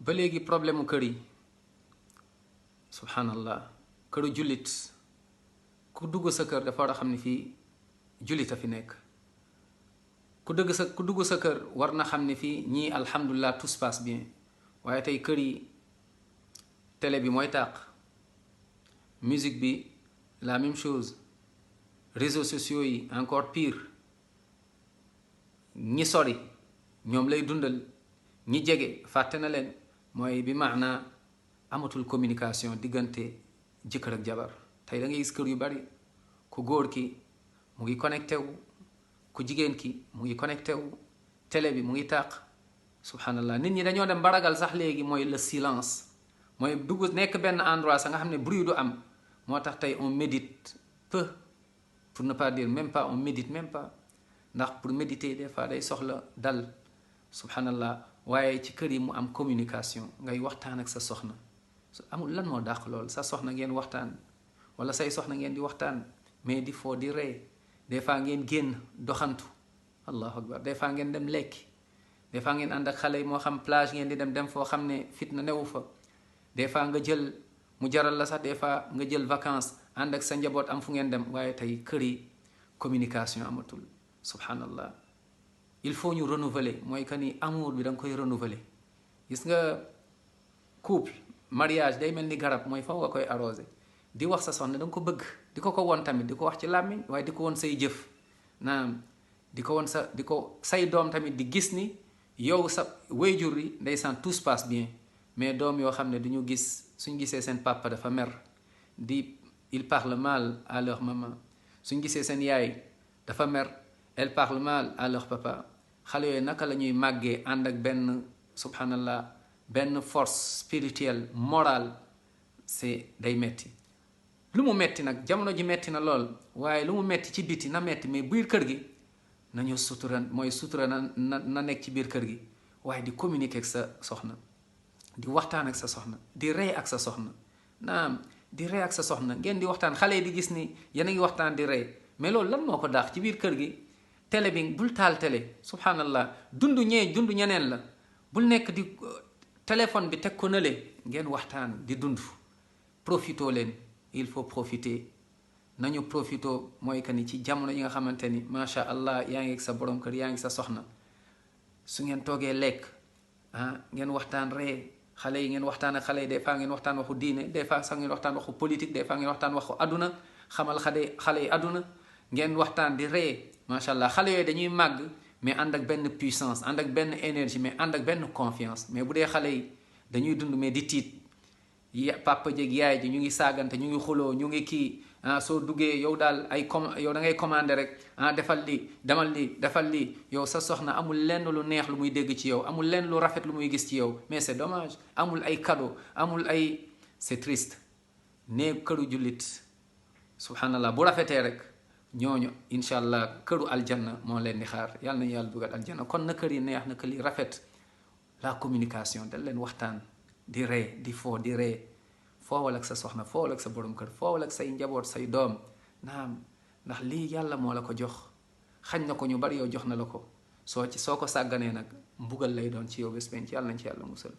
ba léegi problème mu kër yi subhanallah këru jullit ku dugg sa kër dafa war a xam ne fii jullit a fi nekk ku dugg sa kër war na xam ne fii ñii alhamdulilah tout se passe bien waaye tey kër yi télé bi mooy tàq musique bi la même chose réseaux sociaux yi encore pire ñi sori ñoom lay dundal ñi jege fàtte na leen mooy bi maanaa amatul communication diggante jëkkër ak jabar tey da ngay gis kër yu bari ku góor ki mu ngi connecté wu ku jigéen ki mu ngi connecté wu télé bi mu ngi tàq subhanallah nit ñi dañoo dem baragal sax léegi mooy le silence mooy dugg nekk benn endroit sax nga xam ne bruit du am moo tax tey on médite peu pour ne pas dire même pas on médite même pas ndax pour méditer des fois day soxla dal subhanallah waaye ci kër yi mu am communication ngay waxtaan ak sa soxna amul lan moo dàq lool sa soxna ngeen waxtaan wala say soxna ngeen di waxtaan mais di foo di ree des fois ngeen génn doxantu allahu akbar des fois ngeen dem lekki des fois ngeen ànd ak xale yi moo xam plage ngeen di dem foo xam ne fitna newu fa des fois nga jël mu jaral la sax des fois nga jël vacances ànd ak sa njaboot am fu ngeen dem waaye tey kër yi communication amatul subhanallah il faut ñu renouveler mooy que ni amour bi da nga koy renouveler gis nga couple mariage day mel ni garab mooy faw nga koy arroser di wax sa soxna da nga ko bëgg di ko won tamit di ko wax ci làmmiñ waaye di ko won say jëf naam di ko won sa di ko say doom tamit di gis ni yow sa wayjur yi ndeysaan tout se passe bien mais doom yoo xam ne du ñu gis suñ gisee seen papa dafa mer di il parle mal à leur maman suñ gisee seen yaay dafa mer elle parle mal à leur papa xale yooyu naka la ñuy màggee ànd ak benn subhanallah benn force spirituelle morale c'est day metti lu mu metti nag jamono ji metti na lool waaye lu mu metti ci biti na metti mais biir kër gi nañu sutura mooy sutura na nekk ci biir kër gi waaye di communiquer ak sa soxna di waxtaan ak sa soxna di rey ak sa soxna naam di rey ak sa soxna ngeen di waxtaan xale yi di gis ni yéen a ngi waxtaan di rey mais loolu lan moo ko daax ci biir kër gi télé bi bul taal télé subhanallah dund ñeneen la bul nekk di téléphone bi teg ko nële ngeen waxtaan di dund profitoo leen il faut profiter nañu profitoo mooy que ni ci jamono yi nga xamante ni macha allah yaa ngi ak sa borom kër yaa ngi sa soxna su ngeen toogee lekk ngeen waxtaan ree xale yi ngeen waxtaan ak xale yi des fois ngeen waxtaan waxu diine des fois sax ngeen waxtaan waxu politique des fois ngeen waxtaan waxu aduna xamal xale yi aduna ngeen waxtaan di ree macha allah xale yooyu dañuy màgg mais ànd ak benn puissance ànd ak benn énergie mais ànd ak benn confiance mais bu dee xale yi dañuy dund mais di tiit papa jeeg yaay ji ñu ngi saagante ñu ngi xuloo ñu ngi kii soo duggee yow daal yow da ngay commander rek defal li demal li defal li yow sa soxna amul lenn lu neex lu muy dégg ci yow amul lenn lu rafet lu muy gis ci yow mais c'est dommage amul ay cadeau amul ay c'est triste nee këru jullit subhanallah bu rafetee rek ñooñu incha allah këru aljanna moo leen di xaar yàlla nañu yàlla dugal aljanna kon na kër yi neex na kër yi rafet la communication dal leen waxtaan di ree di foo di ree foowal ak sa soxna foowal ak sa borom kër foowal ak say njaboot say doom naam ndax lii yàlla moo la ko jox xañ na ko ñu bari yow jox na la ko soo ko sàgganee nag mbugal lay doon ci yow bés penc yàlla nañ ci yàlla musal